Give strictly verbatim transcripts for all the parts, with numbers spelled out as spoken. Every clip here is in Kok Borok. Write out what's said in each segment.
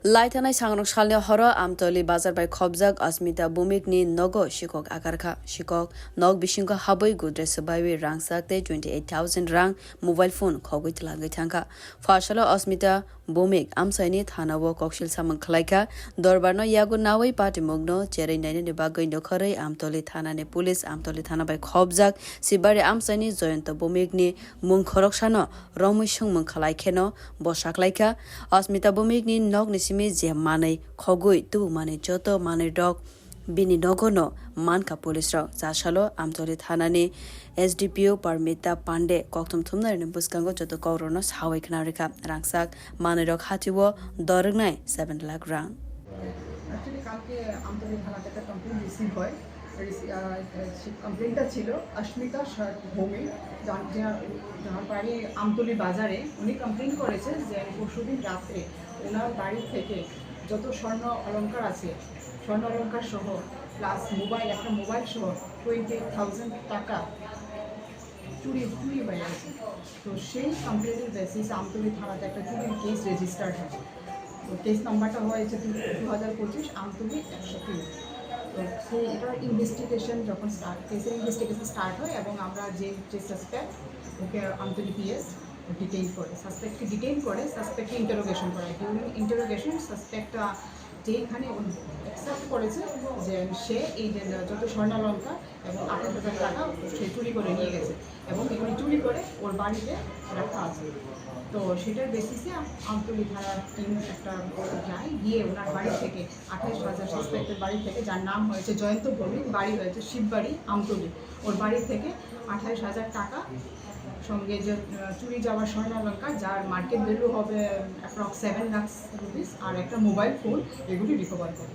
Laithanai sangrok salni horo Amtoli bazar bai khobjak Asmita Bhumikni nogo sikok akarkha. Sikok nok bisingo habwi gudre swbaiwi rangchak tei twenty eight thousand rang mobile phone khogwi twlangwi thangkha. Phasalo Asmita Bhumik amchaini thanao koksil samung khwlaikha. Dorbarno yago nawi patimungno cherwi nainani bagwi nokharwi Amtoli thanani police Amtoli thana bai khobjak Sibari amchaini Jayanta Bhumikni mung khoroksano romwi swngmung khwlai kheno bo saklaikha, Asmita Bhumikni nokni simi je manwi khogwi tubumani joto manwirok bini nogono mankha police rok. Chasalo Amtoli thanani S D P O Parmita Pande kokthum thumnairokni bwskango joto kokrokno sawi khna rikha. Rangchak manwirok hatio doroknai seven lakh rang. Actually, কালকে আমতলী থানাতে একটা complain receive হয়। রিসি-, আহ, সে কমপ্লেনটা ছিল অস্মিতা শ-, ভৌমিক, যার, যার, যার বাড়ি আমতলী বাজারে। উনি কমপ্লেন করেছে যে পরশুদিন রাত্রে ওনার বাড়ি থেকে যত স্বর্ণ অলংকার আছে, স্বর্ণ অলংকার সহ প্লাস মোবাইল, একটা মোবাইল সহ টোয়েন্টি এইট থাউজেন্ড টাকা চুরি, চুরি হয়ে গেছে। তো সেই কমপ্লেনের বেসিসে আমতলী থানাতে একটা চুরির কেস রেজিস্টার্ড হয়। তো কেস নাম্বারটা হয়েছে দু-, দু হাজার পঁচিশ আমতলী একশো তিন। তো সেই, এটা ইনভেস্টিগেশন যখন স্টার্ট, কেসের ইনভেস্টিগেশন স্টার্ট হয় এবং আমরা যে, যে সাসপেক্ট, ওকে আমতলী পিএস ডিটেইন করে, সাসপেক্টকে ডিটেইন করে, সাসপেক্টকে ইন্টারোগেশন করা হয়। ডিউরিং ইন্টারোগেশন সাসপেক্ট যেইখানে অ্যাকসেপ্ট করেছে যে সে এই যে যত স্বর্ণালংকার এবং আঠাশ হাজার টাকা সে চুরি করে নিয়ে গেছে এবং এগুলি চুরি করে ওর বাড়িতে রাখা আছে। তো সেটার বেসিসে আমতলী থানার টিম একটা যায়, গিয়ে ওনার বাড়ি থেকে আঠাশ হাজার, সাসপেক্টের বাড়ি থেকে, যার নাম হয়েছে জয়ন্ত ভৌমিক, বাড়ি হয়েছে শিববাড়ি আমতলী, ওর বাড়ি থেকে আঠাশ হাজার টাকা, সঙ্গে যে, আহ, চুরি যাওয়া স্বর্ণালংকার, যার মার্কেট ভ্যালু হবে অ্যাপ্রক্স সেভেন লাখ রুপিস, আর একটা মোবাইল ফোন, এগুলি রিকভার করে।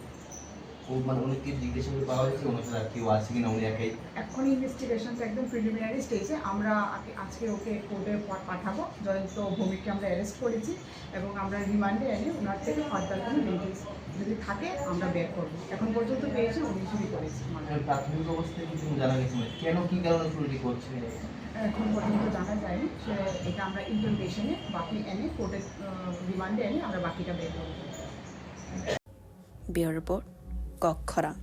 ও মানে উনি কি জিজ্ঞাসা করে পাওয়া গেছে, ওনার সাথে আর কেউ আছে কিনা, উনি একাই? এখন ইনভেস্টিগেশন তো একদম প্রিলিমিনারি স্টেজে। আমরা আগে, আজকে ওকে কোর্টে পা-, পাঠাবো। জয়ন্ত ভৌমিককে আমরা অ্যারেস্ট করেছি এবং আমরা রিমান্ডে এনে ওনার থেকে ফার্দার কোনো ডিটেলস যদি থাকে আমরা বের করবো। এখন পর্যন্ত পেয়েছি উনি চুরি করেছে। মানে প্রাথমিক অবস্থায় কিছু জানা গেছে, মানে কেন, কি কারণে চুরিটি করছে? এখন পর্যন্ত জানা যায়নি। সে, এটা আমরা ইন্টারোগেশনে বাকি এনে কোর্টে, আহ, রিমান্ডে এনে আমরা বাকিটা বের করবো। Bureau Report, Kokkhorang.